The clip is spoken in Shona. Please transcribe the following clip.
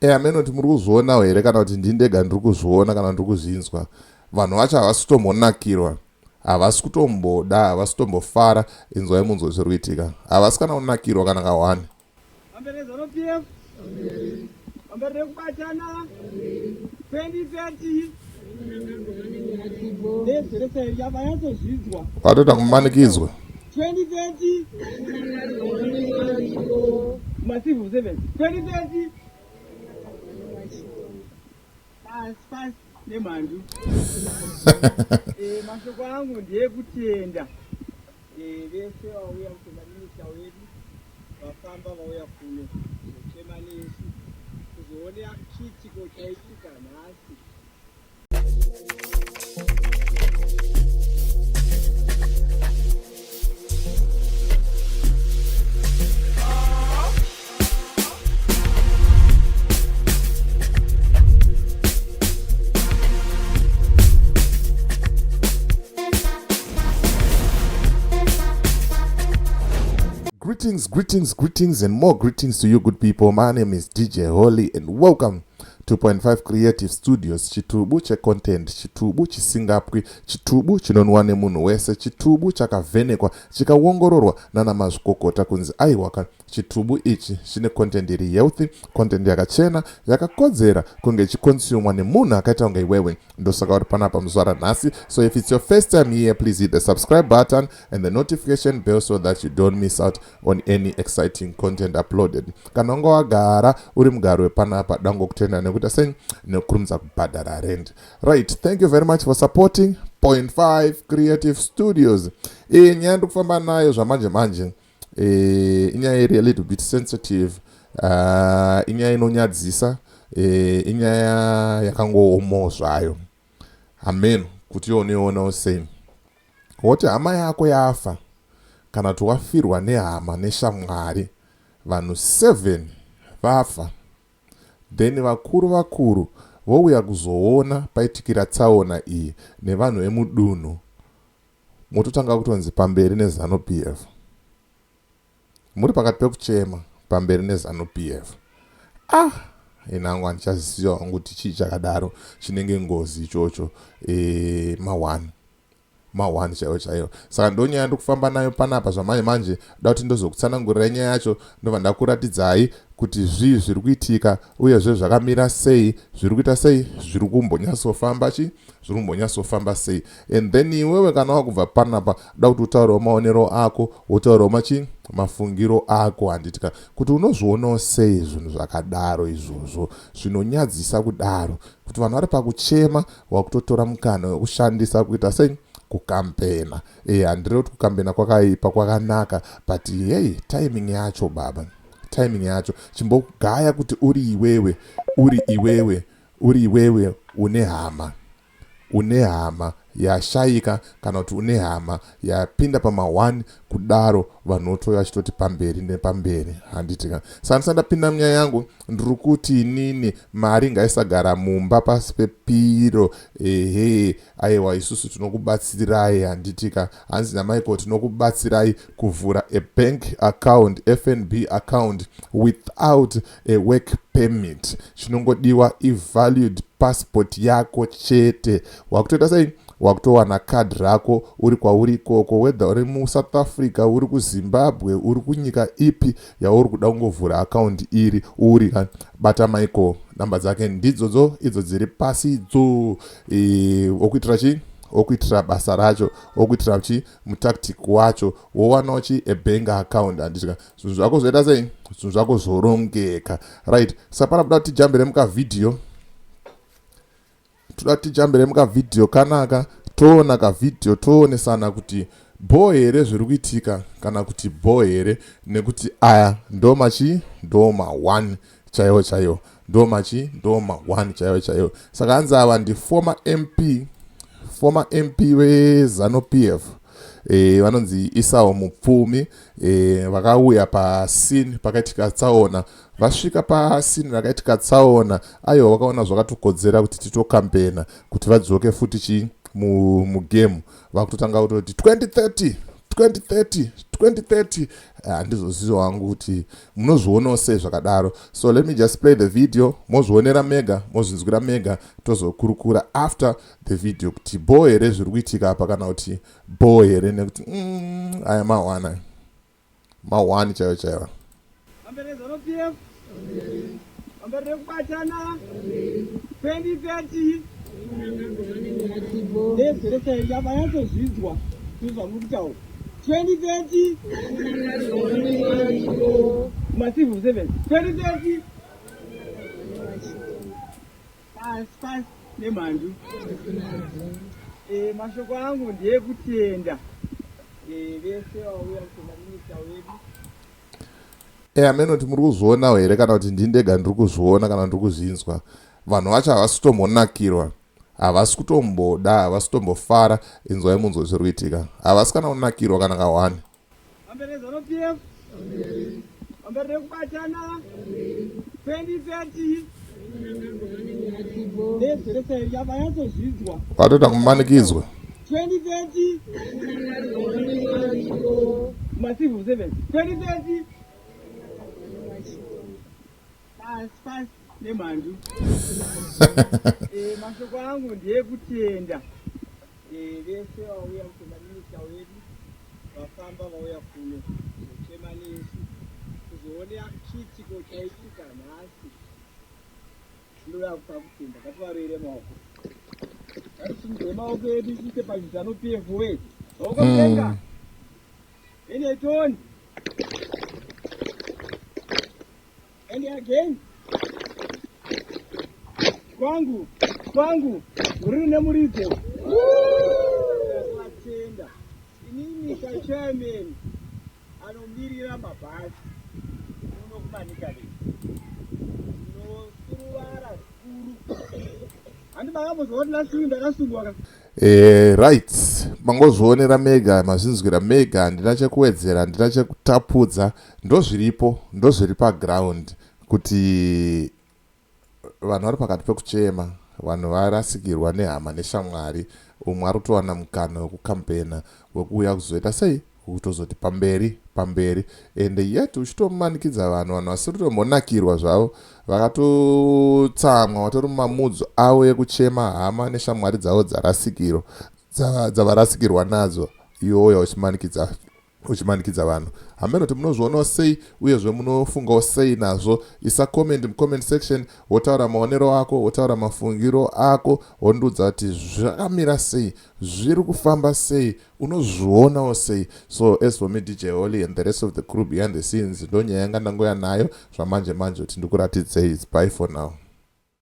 Eh, hameno kuti muri kuzvionawo here kana kuti ndini ndega ndiri kuzviona kana ndiri kuzvinzwa. Vanhu vacho havasi kutombonakirwa, havasi kutomboda, havasi kutombofara. Inzwai munzwe zviri kuitika. Havasi kana kunakirwa kana kahwani. Pamberi neZanu PF. Pamberi nekubatana. 2030. Nezveresai yavanyatsozvinzwa. Vatoita kumanikidzwa. 2030. Macivil servants. 2030. Pasi pasi nemhandu. Eh, mashoko angu ndeyekutenda eh, vese vauya kutenda minista wedu vafamba vauya kuno kuzochema nesu kuzoona chiitiko chaitika nhasi. Greetings, greetings, greetings, and more greetings to you, good people. My name is DJ Holly, and welcome to 2.5 Creative Studios. Chitubu checontent, chitubu chisingapwi, chitubu chinonwa nemunhu wese, chitubu chakavhenekwa, chikaongororwa nana mazvikokota kunzi aiwaka Chitubu ichi chine content iri healthy, content yakachena, yakakodzera kunge ichiconsumwa nemunhu akaita kunge iwewe. Ndosaka uri panapa muzuva ranhasi. So if it's your first time here, please hit the subscribe button and the notification bell so that you don't miss out on any exciting content uploaded. Kana wanga wagara uri mugari wepanapa, dangokutenda nekuita sei nekukurumidza kubhadhara rent. Right, thank you very much for supporting Point 5 Creative Studios. Iyi nyaya ndikufamba nayo zvamanje manje. E, inyaya iri a little bit sensitive inyaya inonyadzisa e, inyaya yakangoomawo zvayo hameno kuti iwe unoionawo sei woti hama yako yafa kana kuti wafirwa nehama neshamwari vanhu 7 vafa then vakuru vakuru vouya kuzoona paitikira tsaona iyi nevanhu vemudunhu mototanga kutonzi pamberi nezanu PF. Muri pakati pekuchema pamberi nezanu PF. Ah, ini hangu handichaziva hangu kuti chii chakadaro chinenge ngozi ichocho e, ma1 ma1 chaiwo chaiwo. Saka ndonyaya ndikufamba nayo panapa zvamanje manje, da kuti ndozokutsanangurirai nyaya yacho, ndobva ndakuratidzai kuti zvii zviri kuitika uyezve zvakamira sei, zviri kuita sei, zviri kumbonyatsofamba chi zviri kumbonyatsofamba sei. And then iwewe kana wakubva panapa da kuti utaurewo maonero ako, wotaurawo machi mafungiro ako, handitika kuti unozvionawo sei zvinhu zvakadaro izvozvo zvinonyadzisa kudaro, kuti vanhu vari pakuchema wakutotora mukana wekushandisa kuita sei kukampena. E, handirevi kuti kukambena kwakaipa, kwakanaka, but hey, timing yacho baba, timing yacho chimbogaya kuti uri iwewe, uri iwewe, uri iwewe une hama, une hama yashaika kana kuti une hama yapinda pama1 kudaro, vanhu votouya vachitoti pamberi nepamberi, handitika? Saka ndisati ndapinda munyaya yangu, ndiri kuti inini mari ngaisagara mumba pasi pepiro. Ehe, aiwa, isusu tinokubatsirai, handitika? Hanzi naMichael, tinokubatsirai kuvhura a bank account, FNB account, without a work permit. Chinongodiwa ivalued passport yako chete. Wakutoita sei? Wakutowana card rako uri kwauri ikoko, whether uri muSouth Africa, uri kuZimbabwe, uri kunyika ipi yauri kuda kungovhura account iri uri. Bata Michael, namba dzake ndidzodzo idzo dziri pasi idzo. E, okuitira chii? Okuitira basa racho, okuitira chi mutactic wacho, wowanawo chi a bank account, handitika? Zvinhu zvako zvoita sei? Zvinhu zvako zvorongeka, right? Saka pana kuda kuti tijambire mukavhidhiyo, toda kuti tijambire mukavhidhiyo kanaka, toona kavhidhiyo, toonesana kuti bho here zviri kuitika kana kuti bho here, nekuti aya ndo machi ndo ma1 chaiwo chaiwo, ndo machi ndo ma1 chaiwo chaiwo. Saka hanzi ava ndi former MP, former MP veZanu PF, e, vanonzi Isawo Mupfumi. E, vakauya pascene pakaitika tsaona. Vasvika pascene rakaitika tsaona, aiwa, vakaona zvakatokodzera kuti titokampena kuti vadzoke futi chi mugame. Vakutotanga kutoti 2030 2030 2030. Handizozivi wangu kuti munozvionawo sei zvakadaro. So let me just play the video, mozvionera mega, mozvinzwira mega, tozokurukura after the video kuti bho here zviri kuitika apa kana kuti bho here, nekuti aya mawana ma1 chaivo chaivo. Pamberi ZANU PF, pamberi nekubatana, 2030. Nezveresairi vanyatsozvinzwa zvinhu zvamuri kutaura. 2030 macivil servants, 2030. Pasi pasi nemhandu. Mashoko angu ndeyekutenda vese vauya kutenda minista wedu. Amene kuti muri kuzvionawo here kana kuti ndini ndega ndiri kuzviona kana ndiri kuzvinzwa. Vanhu vacho havasi kutombonakirwa, havasi kutomboda, havasi kutombofara. Inzwai munzwe zviri kuitika. Havasi kana kunakirwa kana kawani. Pamberi ZANU PF, pamberi nekubatana, 2030. Nezveresairi vanyatsozvinzwa. Vatoita kumanikidzwa. 2030 macivil servants, 2030. Pasi pasi nemhandu. Mashoko angu ndeyekutenda vese vauya kutenda minista wedu, vafamba vauya kuno kuzochema nesu, kuzoona chiitiko chaitika nhasi. Tinoda kupa kutenda. Ngativaroere maoko, ngatisimudzire maoko edu tiise paZANU PF we maoko mudenga. Enetoni and again, kwangu kwangu ruri nemuridzo. Vatenda inini sachairman anomirira mabhasi kuno kuManicaland, ndinosuruvara zvikuru. Handi makambozwa kuti last week ndakasungwa ka? Right, mangozvionera mega, mazvinzwira mega. Handina chekuwedzera, handina chekutapudza. Ndozviripo, ndozviri paground kuti vanhu vari pakati pekuchema, vanhu varasikirwa nehama neshamwari. Umwe ari kutowana mukana wekukampena, wekuuya kuzoita sei, kutozoti pamberi pamberi, and yet uchitomanikidza vanhu, vanhu vasiri kutombonakirwa zvavo, vakatotsamwa, vatori mumamudzo avo ekuchema hama neshamwari dzavo dzarasikiro dzavarasikirwa nadzo. Iwoya uchimanikidza vanhu. Hameno kuti munozvionawo sei, uyezve munofungawo sei nazvo. Isa comment mucomment section, wotaura maonero ako, wotaura mafungiro ako, wondiudza kuti zvakamira sei, zviri kufamba sei, unozvionawo sei. So as for me, DJ Holly, and the rest of the crew behind the scenes, ndonyaya yanga ndangoya nayo zvamanje manje kuti ndikuratidzei. Its bye for now.